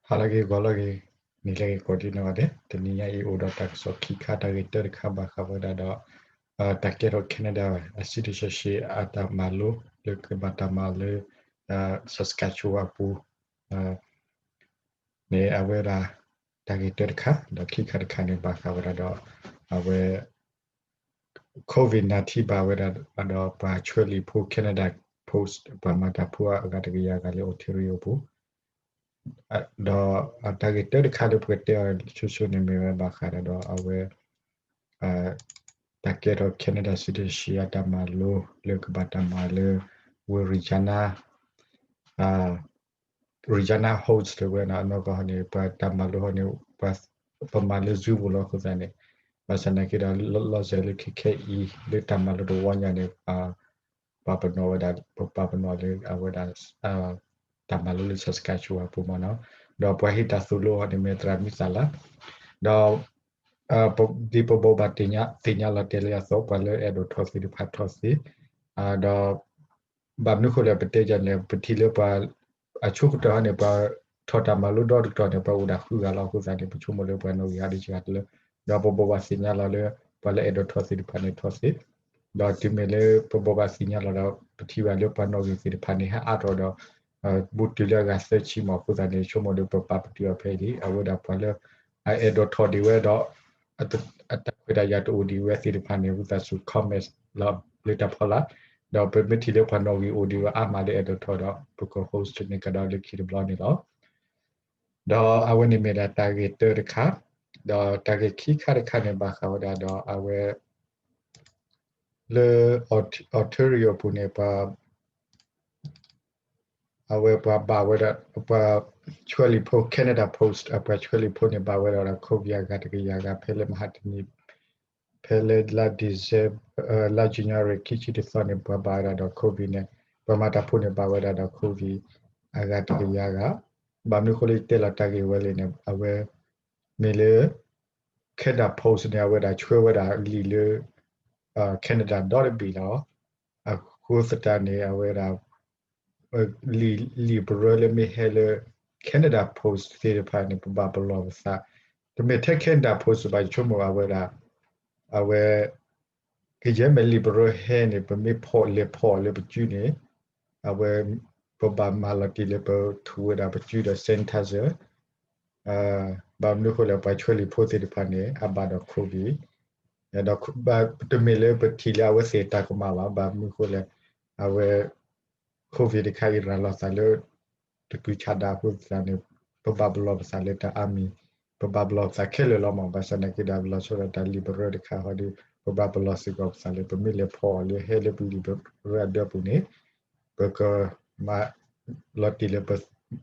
ဟါလၢအဂ့ၤ ဂီၤလၢအဂ့ၤ နံၤလၢအဂ့ၤ ကိးဒံနီၢ်ဂၤဒဲး, တနံၤညါအံၤအိၣ်ဒီးတၢ်ကစီၣ်ခံခါ တၢ်ဂ့ၢ်တၢတခါဘၣ်ဃးဝဲဒၣ်ဒီး တၢ်ကဲထီၣ် Canada အ citizenship အတၢ်မၤလိလၢကဘၣ်တၢ်မၤလၢ Saskatchewan အပူၤ န့ၣ် အဝဲဒၣ် တၢ်ဂ့ၢ်တၢတခါ ဒီးခံခါတခါန့ၣ် ဘၣ်ဃးဝဲဒၣ်ဒီး အဝဲ COVID nineteen ဘၣ်ဝဲဒၣ်ဒီး ပှၤဆှၢလံာ်ဖိ Canada Post ပှၤမၤတၢ်ဖိအဂၤတကယၤဂၤလၢ Ontario ပူၤ ဒီးတၢ်ဂ့ၢ်တၢတခါလၢပကတဲအီၤဆိဆိန့ၣ် မ့ၢ်ဝဲဘၣ်ဃးဒၣ်ဒီးအဝဲ တၢ်ကဲထီၣ် Canada citizenship အတၢ်မၤလိလၢကဘၣ်တၢ်မၤလၢ ဝ့ၢ် Regina Regina Host တဝဲန့ၣ် အနီၢ်ကီၢ်ဟီန့ၣ် ပှၤတၢ်မၤလိဟီန့ၣ် ပမၤလၢ Zoom ပူၤလီၤအဃိသတးန့ၣ် ဘၣ်ဆၣ်သနာ်က့ဒီး လီၤစဲၤလၢခဲခဲအံၤ လၢတၢ်မၤလိတဝီညါန့ၣ် ပပာ်ပနီၣ်ဝဲဒၣ် ပပာ်ပနီၣ်လၢအဝဲဒၣ် တၢ်မၤလိလၢ Saskatchewan ပူၤမ့ၢ်နီၤ, ဒီးပှၤဟ့ၣ်တၢ်သိၣ်လိအီၤန့ၣ် မ့ၢ်သရၣ်မုၣ်သးလါ, ဒီး ဒ်ပဘိးဘၣ်သ့ၣ်ညါလီၤတဲာ်လံအသိး ပှၤလၢအဲၣ်ဒိးထီၣ်သ့ၣ်တဖၣ်ထီၣ်သ့, ဒီး ဘၣ်မနုၤအဃိလဲၣ် ပတဲယၤန့ၣ် ပထံၣ်လၢပှၤ အဆိကတၢၢ်ဟီန့ၣ် ပှၤထီၣ်တၢ်မၤလိဒီတတီၤန့ၣ် ပှၤအိၣ်ဒၣ်ဃုဂၤလီၤအဃိသတးန့ၣ် ပဆိကမိၣ်လၢပှၤနီၣ်ဂံၢ်ဟးဒံးစှၤတလၢ, ဒီးပဘိးဘၣ်သ့ၣ်ညါလီၤလၢ ပှၤလၢအဲၣ်ဒိးထီၣ်သ့ၣ်တဖၣ်န့ၣ်ထီၣ်သ့, ဒီးတုၤမ့ၢ်လၢပဘိးဘၣ်သ့ၣ်ညါလီၤဒီး ပထံၣ်ဘၣ်လၢပှၤနီၣ်ဂံၢ်သ့ၣ်တဖၣ်န့ၣ် ဟဲအါထီၣ်ဒီး ဘူးတုၤလၢအဂၤသၢဆံမးအဃိသတးန့ၣ် ဆိကမိၣ်ဒီးပပာ်ပတုာ်အီၤဖဲအံၤလံ အဝဲဒၣ်ပှၤလၢ အအဲၣ်ဒိးထီၣ်ဒံးဝဲဒီး အတၢ်ခွဲးတၢ်ယာ်တအိၣ်ဒံးဝဲသ့ၣ်တဖၣ်န့ၣ် ဝံသးစူၤ comment လီၤလၢတၢ်ဖီလာ်, ဒီးပမ့ၢ်ထံၣ်လၢပှၤနီၣ်ဂံၢ်အိၣ်ဒံးဝဲအါမးလၢအဲၣ်ဒိးထီၣ်ဒီး ပက host န့ၢ်ကဒီးလၢခံတဘျီန့ၣ်လီၤ. ဒီးအဝဲန့ၣ်မ့ၢ်ဒၣ်တၢ်ဂ့ၢ်တၢတခါ, ဒီးတၢ်ဂ့ၢ်ခံခါတခါန့ၣ် ဘၣ်ဃးဝဲဒၣ်ဒီးအဝဲ လၢ Ontario ပူၤန့ၣ် ပှၤ အဝဲပှၤဘၣ်ဝဲဒၣ် ပှၤဆှၢလံာ်ဖိ Canada Post အပှၤဆှၢလံာ်ဖိန့ၣ် ဘၣ်ဝဲဒၣ်ဒီး COVID အဂၤတကယၤဂၤ ဖဲလၢမဟါတနံၤ ဖဲလၢလါ December လါ January ခံဆံတသီန့ၣ် ပှၤဘၣ်ဝဲဒၣ်ဒီး COVID န့ၣ် ပှၤမၤတၢ်ဖိန့ၣ် ဘၣ်ဝဲဒၣ်ဒီး COVID အဂၤတကယၤဂၤ, ဘၣ်မနုၤအဃိလၢယတဲလီၤတၢ်ဂ့ၢ်ဝဲလံန့ၣ် အဝဲ မ့ၢ်လၢ Canada Post န့ၣ် အဝဲဒၣ်ဆှၢဝဲဒၣ်လံာ်လၢ Canada ဒီတဘ့ၣ်လီၤ. အဃိသတးန့ၣ် အဝဲဒၣ် လံာ်ပရၢလၢမ့ၢ်ဟဲလၢ Canada Post သ့ၣ်တဖၣ်န့ၣ် ပဘၣ်ပလီၢ်ပသး, တမ့ၢ်ထဲ Canada Post ဘၣ် ယဆိကမိၣ်အဝဲဒၣ် အဝဲ ကယဲၢ်မ့ၢ်လံာ်ပရၢဟဲန့ၣ် ပမ့ၢ်ဖီၣ်လဲၤဖီၣ်လၢပစုန့ၣ် အဝဲ ပဘၣ်မၤလီၤတံၢ်လၢပထူဝဲဒၣ်ပစုဒီး sanitizer, ဘၣ်မနုၤအဃိလဲၣ် ပှၤဆှၢလံာ်ဖိသ့ၣ်တဖၣ်န့ၣ် အဘၣ်ဒီး COVID, ဒီးတမ့ၢ်လၢပထံၣ်လၢအဝဲသ့ၣ်တၢ်ကမၣ်ဘၣ်, ဘၣ်မနုၤအဃိလဲၣ် အဝဲ COVID တခါအံၤရၤလီၤသးလၢ တကုၤဆးဒးအဃိသတးန့ၣ် ပဘၣ်ပလီၢ်ပသးလၢတၢ်အါမံၤ, ပဘၣ်ပလီၢ်ပသးခဲလၢာ်လီၤမး, ဘၣ်ဆၣ်သနာ်က့ဒီး လီၤဆီဒၣ်တၢ်လံာ်ပရၢတခါဟီဒီး ပဘၣ်ပလီၢ်စ့ၢ်ကီးပသးလၢ ပမ့ၢ်လဲၤဖီၣ်အီၤလၢဟဲလၢပလံာ်ပရၢအဒၢပူၤန့ၣ် ပကမၤလီၤတံၢ်လၢပ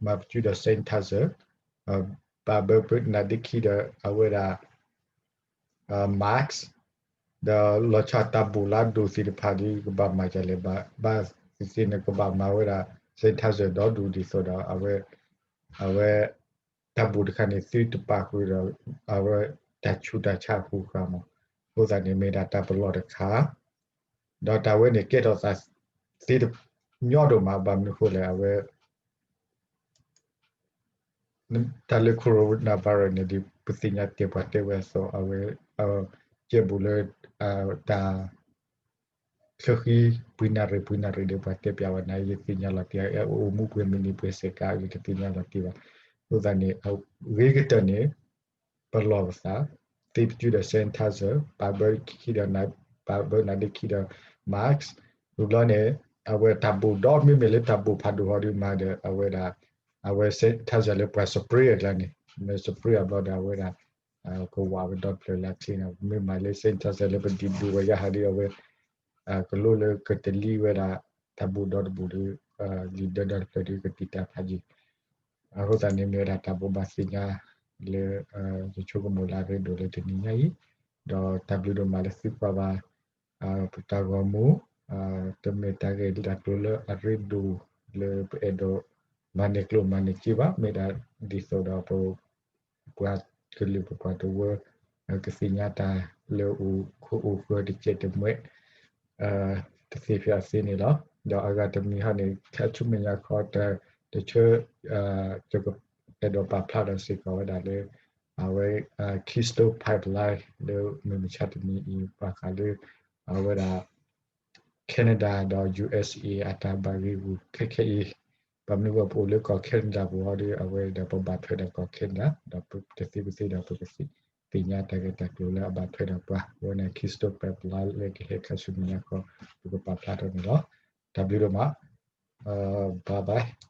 မၤပစုဒီး sanitizer, ပာ်ဘၢပနါဒ့ခံဒီးအဝဲဒၣ် mask, ဒီးလီၤဆီတၢ်ဘိၣ်လၢအဒိၣ်သ့ၣ်တဖၣ်ဒီး ကဘၣ်မၤဒ်လဲၣ်, ဘၣ်သ့ၣ်သ့ၣ်န့ၣ် ကဘၣ်မၤဝဲဒၣ် sanitizer ဒီဒူၣ်ဒ်သိးဒီး အဝဲ အဝဲ တၢ်ဘိၣ်တခါန့ၣ် သုတပာ်ဃုာ်ဒီး အဝဲတၢ်ဆူးတၢ်ဆါအဃိဃာ်မး, အဃိသတးန့ၣ် မ့ၢ်ဒၣ်တၢ်ပလီၢ်တခါ, ဒီးတၢ်ဝဲန့ၣ် ကဲထီၣ်သးသ့တညီဒိၣ်မး, ဘၣ်မနုၤအဃိလဲၣ် အဝဲ တၢ်လၢ coronavirus န့ၣ်ဒီး ပသ့ၣ်ညါတဲာ်ပှၤတဲဝဲအသိး အဝဲ ကဲဘူးလၢ တၢ် ချၢဃံ ပှၤနၣ်ရံၣ် ပှၤနၣ်ရံၣ်ဒီး ပှၤတဲပၠးဝဲန့ၣ် ယသ့ၣ်ညါလီၤတံၢ်, အိၣ်မူပှဲၤမံးနံးပှဲၤစဲးကး ယတသ့ၣ်ညါလီၤတံၢ်ဘၣ်. အဃိသတးန့ၣ် အဂ့ၤကတၢၢ်န့ၣ် ပလီၢ်ပသး သ့ပစုဒီး sanitizer, ပာ်ဘၢခံဒီး ပာ်ဘၢနါဒ့ခံဒီး mask, ဝံၤဘျီန့ၣ် အဝဲတၢ်ဘိၣ်ဒီး မ့မ့ၢ်လၢတၢ်ဘိၣ်ဖးဒိၣ်ဟီဒီးမၤဒီး အဝဲဒၣ် အဝဲ sanitizer လၢပှၤ spray အကျါန့ၣ် မ့ၢ် spray အဘျီဒီး အဝဲဒၣ် ကဝးဝဲဒီတဖျၢၣ်လၢချ့န့ၣ် မ့ၢ်မၤလၢ sanitizer လၢပဒံးဘျုးဝဲယါဟးဒီး အဝဲ ကလိလၢကတလံဝဲဒၣ် တၢ်ဘိၣ်ဒီတဘိၣ်ဒီး လံာ်ဒၢဒီတဖျၢၣ်ဒီး ကတံာ်တာ်ဖးယံၤ, အဃိသတးန့ၣ် မ့ၢ်ဝဲဒၣ်တၢ်ဘိးဘၣ်သ့ၣ်ညါလၢ ယဆိကမိၣ်လၢအရ့ဒိၣ်လၢတနံၤညါအံၤ, ဒီးတၢ်ဘျုးဒိၣ်မးလၢသုကွၢ်ဘၣ် ပတၢ်ဂီၤမူ, တမ့ၢ်တၢ်ဂ့ၢ်လၢတၢ်ကျိၤလၢအရ့ဒိၣ်လၢပအဲၣ်ဒိးမၤန့ၢ်ကျိၣ်မၤန့ၢ်စ့ဘၣ်, မ့ၢ်ဒၣ်ဒ်သိးဒီးပ ပှၤကလုာ်ပပှၤတဝၢ ကသ့ၣ်ညါတၢ်လၢအိၣ်ခိၣ်အိၣ်ဃၢၤတစဲးတမှဲး တသ့ဖဲအသ့န့ၣ်လီၤ. ဒီးအဂၤတမံၤဟီန့ၣ် ခါဆူမဲာ်ညါခီ တၢ်တဆၢ က အဲၣ်ဒိးပာ်ဖျါထီၣ်စ့ၢ်ကီးဝဲဒၣ်လၢ အဝဲ Keystone Pipeline လၢမုၢ်မဆါတနံၤအံၤ ဘၣ်ဃးလၢ အဝဲဒၣ် Canada ဒီး ယူဢၢတ်ၡ်အ့ အတၢ်ဘၣ်ဂ့ၢ်ဂူာ်ခဲခဲအံၤ, ဘၣ်မနုၤအဃိ ပအိၣ်လၢကီၢ် Canada ပူၤအီၤဒီး အဝဲဒီးပဘၣ်ထွဲဒီးကီၢ် Canada ဒီးပတသ့ပသ့ဒီးပကသ့ၣ်ညါ တၢ်ဂ့ၢ်တၢ်ကျိၤလၢအဘၣ်ထွဲဒီးပှၤ အဝဲန့ၣ် Keystone Pipeline လၢကဟဲခါဆူမဲာ်ညါဃီ ပကပာ်ဖျါထီၣ်န့ၣ်လီၤ. တၢ်ဘျုးဒိၣ်မး, bye bye.